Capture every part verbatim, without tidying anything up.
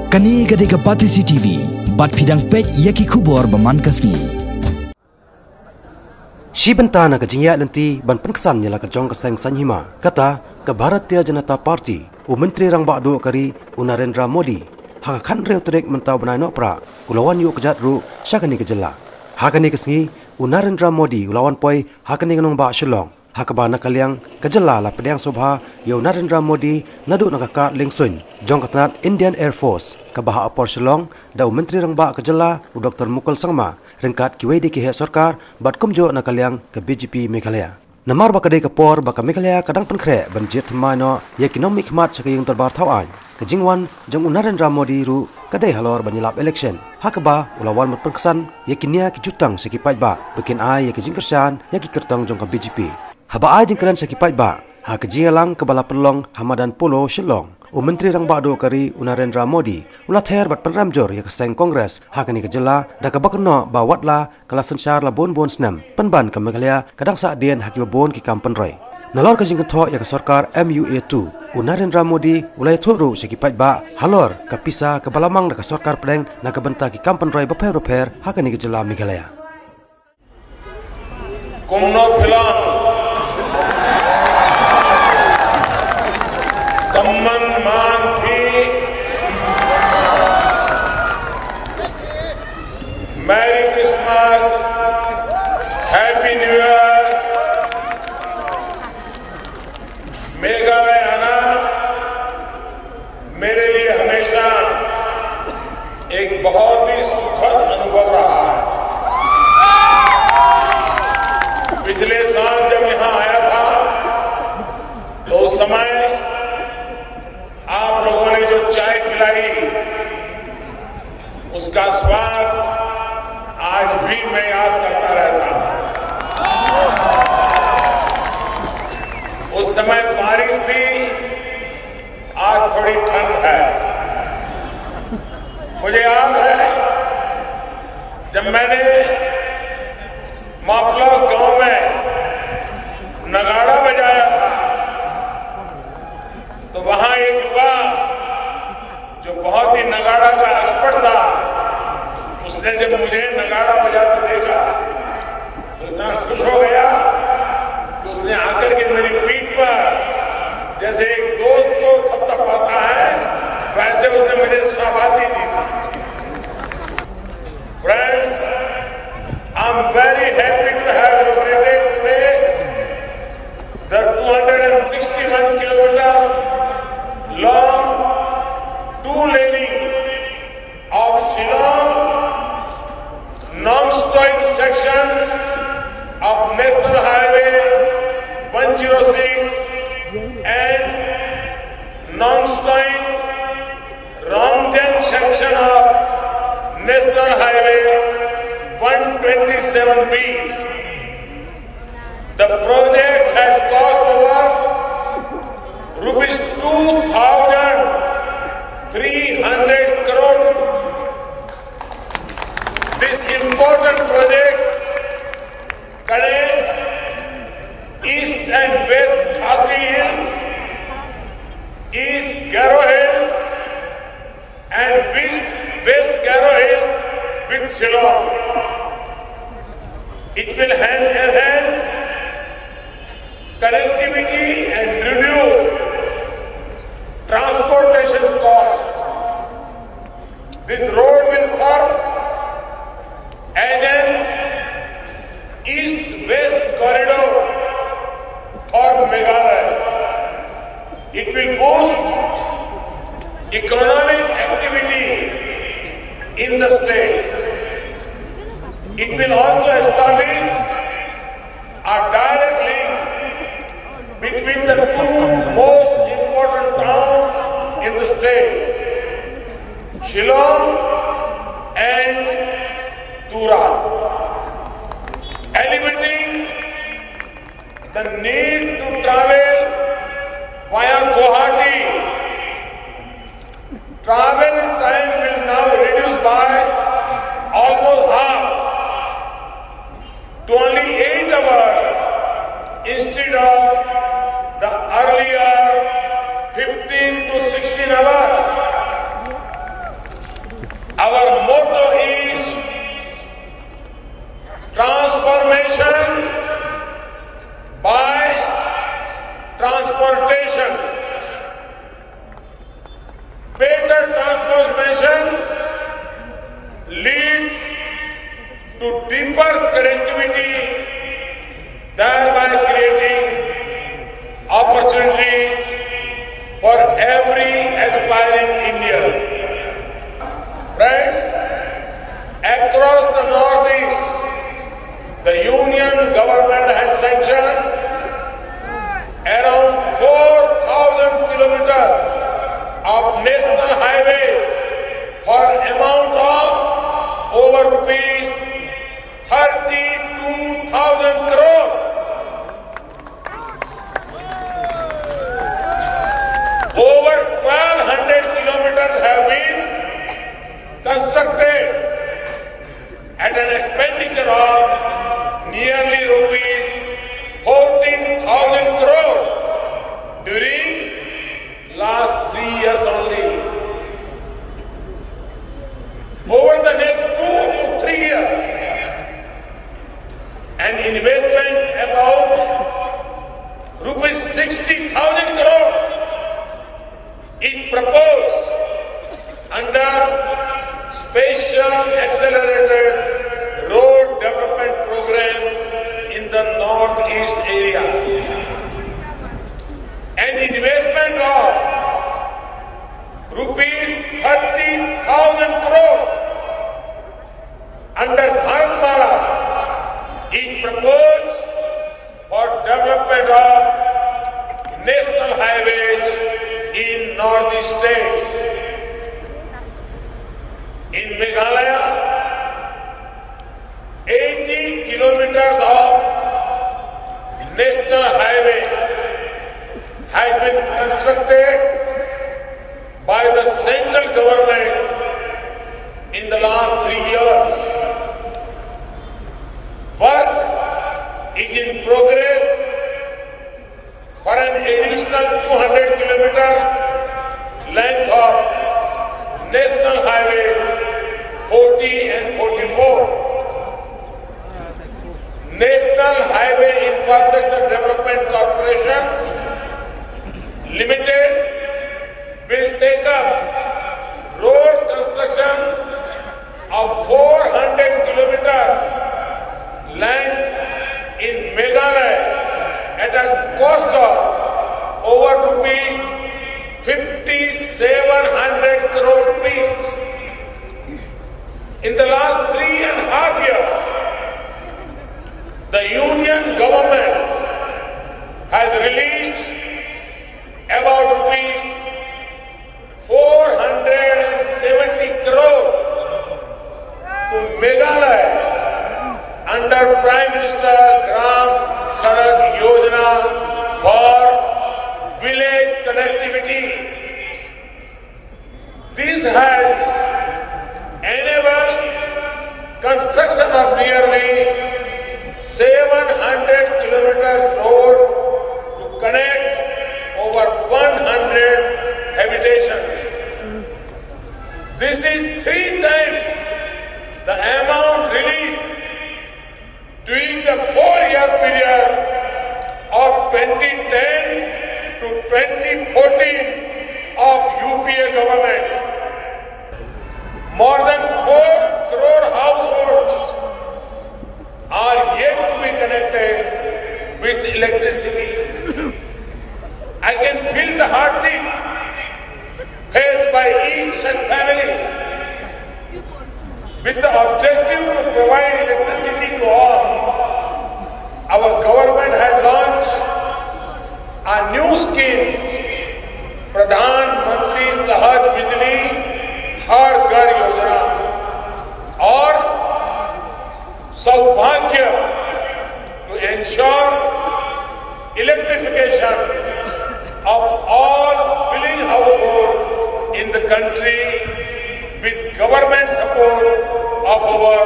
Kane ka dei ka Batesi T V, bad phi dang peit ïa ki khubor ba man ka sngi. Shi bynta na ka jingïaid lynti ban pynksan ïa la ka jong ka seng saiñ hima, kata ka Bharatiya Janata Party, u Myntri Rangbah Duh ka ri, u Narendra Modi, ha ka khathynriew tarik mynta u bnai Nohprah, u la wan ïuh kjat ruh sha kane ka jylla. Ha kane ka sngi, u Narendra Modi u la wan poi ha kane ka nongbah Shillong, ha kaba na ka liang ka jylla la pdiang sngewbha ïa u Narendra Modi naduh na ka kad liengsuiñ jong ka tnat Indian Air Force, kaba hap por Shillong da u Myntri Rangbah ka jylla, u Doctor Mukul Sangma, ryngkat kiwei de ki heh sorkar, bad kumjuh na ka liang ka B J P Meghalaya. Namar ba ka dei ka por ba ka Meghalaya ka dang pynkhreh ban jied thymmai noh ïa ki nongmihkhmat sha ka ïing dorbar thawaiñ, ka jingwan jong u Narendra Modi ruh ka dei halor ban ïalap election, ha kaba u la wan ban pynksan ïa ki nia ki jutang sha ki paidbah ba kin ai ïa ka jingkyrshan ïa ki kyrtong jong ka B J P. Haba ai jingkren sha ki paidbah ha ka jingïalang kaba la pynlong ha Madan Polo, Shillong, u Myntri Rangbah Duh ka ri, u Narendra Modi, u la ther bad pynrem jur ïa ka seng Congress ha kane ka jylla, da kaba kynnoh ba watla ka la synshar la bun bun snem, pynban ka Meghalaya ka dang sahdien ha kiba bun ki kam pynroi. Nalor ka jingkynthoh ïa ka sorkar M U A two, u Narendra Modi u la ïathuh ruh sha ki paidbah halor ka pisa kaba la mang da ka sorkar pdeng na ka bynta ki kam pynroi bapher bapher ha kane ka jylla Meghalaya. Kumno phi long? Kam man man phi? Merry Christmas, Happy New Year. मेघालय आना मेरे लिए हमेशा एक बहुत ही सुखद अनुभव रहा है। पिछले साल जब यहाँ आया था, तो उस समय आप लोगों ने जो चाय पिलाई, उसका स्वाद आज भी मैं याद करता रहता हूं। उस समय बारिश थी, आज थोड़ी ठंड है। मुझे याद है, जब मैंने माफला गांव में नगाड़ा बजाया था, तो वहां एक युवा जो बहुत ही नगाड़ा का एक्सपर्ट था, उसने जब मुझे नगाड़ा बजाते देखा, तो इतना खुश हो गया कि उसने आकर के मेरी पीठ पर, जैसे एक दोस्त को थपथपाता है, वैसे उसने मुझे शाबाशी दी थी। Friends, I'm very happy to have inaugurated today the two hundred sixty-one kilometer long two laning of Shillong Nongstoin section of National Highway one zero six and Nongstoin Rongjeng section of National Highway one twenty-seven B. The project has cost over rupees two thousand three hundred crore. This important project connects East and West Khasi Hills, East Garo Hills, and West, West Garo Hills with Shillong. It will en-, enhance connectivity and reduce transportation costs. This road will serve as an east-west corridor for Meghalaya. It will boost economic activity in the state. It will also establish a direct link between the two most important towns in the state, Shillong and Tura, eliminating the need to travel via Guwahati. Travel time will now reduce by almost half to only eight hours instead of the earlier fifteen to sixteen hours. to deeper connectivity, thereby creating opportunities for every aspiring Indian. Friends, across the Northeast, the Union Government has sanctioned around four thousand kilometers of national highway for amount of over rupees thirty-two thousand crore. Over twelve hundred kilometers have been constructed at an expenditure of nearly rupees fourteen thousand crore during last three years only. Over the next two to three years, an investment about rupees sixty thousand crore is proposed under Special Accelerated Road Development Program in the Northeast area. An investment of rupees thirty thousand crore under Bharatmala is proposed for development of national highways in Northeast states. In Meghalaya, eighty kilometers of national highway has been constructed by the central government in the last three years. Work is in progress for an additional two hundred kilometer length of National Highway forty and forty-four. National Highway Infrastructure Development Corporation Limited will take up road construction of four hundred kilometers length in Meghalaya at a cost of over rupees fifty-seven hundred crore rupees. In the last three and a half years, the union government has released about rupees four hundred and seventy crore to Meghalaya under Prime Minister Gram Sadak Yojana for village connectivity. This has enabled construction of nearly seven hundred kilometers road to connect over one hundred habitations. This is three times the amount released during the four-year period of twenty ten to twenty fourteen of U P A government, more than four crore households are yet to be connected with electricity. I can feel the hardship faced by each such family. With the objective to provide electricity to all, our government has launched a new scheme, Pradhan Mantri Sahaj Bijli Har Ghar Yojana, or Saubhagya, to ensure electrification of all billing households in the country with government support of over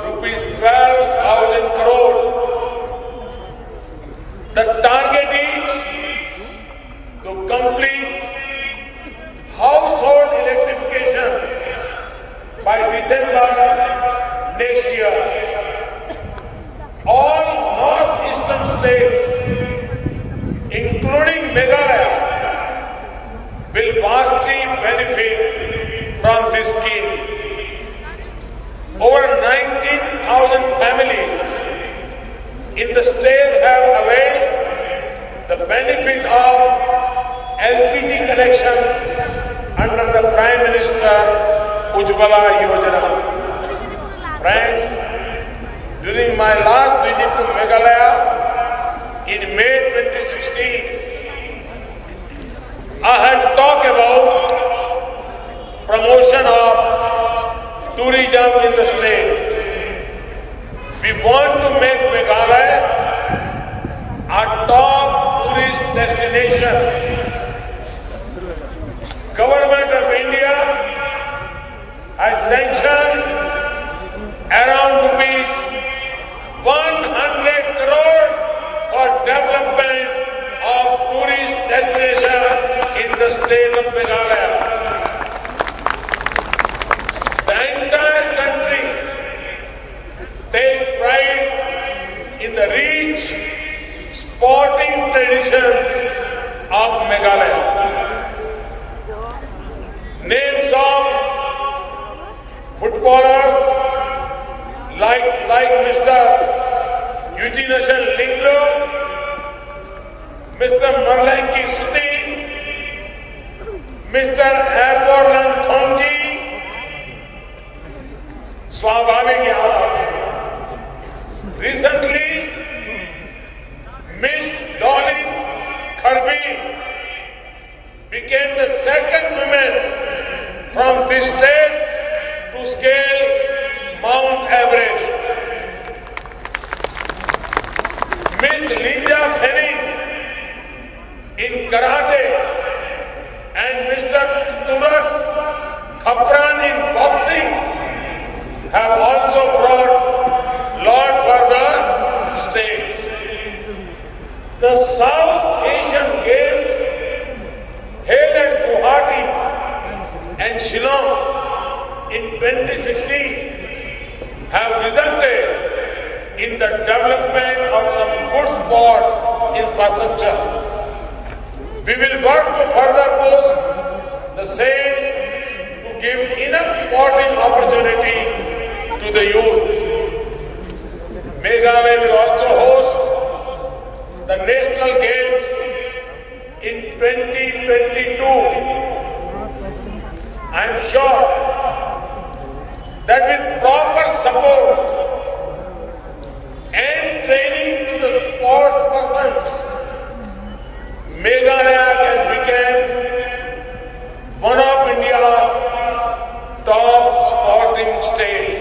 rupees twelve thousand crore. The target is to complete household electrification by December next year. All northeastern states, including Meghalaya, will vastly benefit from this scheme. Over nineteen Prime Minister Ujjwala Yojana. Friends, during my last visit to Meghalaya in May twenty sixteen, I had talked about promotion of tourism in the state. We want to make Meghalaya a top tourist destination. Government of India has sanctioned around rupees one hundred crore for development of tourist destination in the state of Meghalaya. The entire country take pride in the rich sporting traditions of Meghalaya. Names of footballers like, like Mister Eugene Linglo, Mister Marlangi Suting, Mister Alborland Thongji, स्वाभाविक यहाँ आते हैं। Recently, Miss Dolin Kharbi became the second woman from this state to scale Mount Everest. Miss Linda Fanning in karate and Mister Turak Khapran in boxing have also brought lot for the state. The South Asian Games held at Guwahati and Shillong in twenty sixteen have resulted in the development of some good sports infrastructure. We will work to further boost the same to give enough sporting opportunity to the youth. Meghalaya will also host the National Games in twenty twenty-two. I am sure that with proper support and training to the sports persons, Meghalaya can become one of India's top sporting states.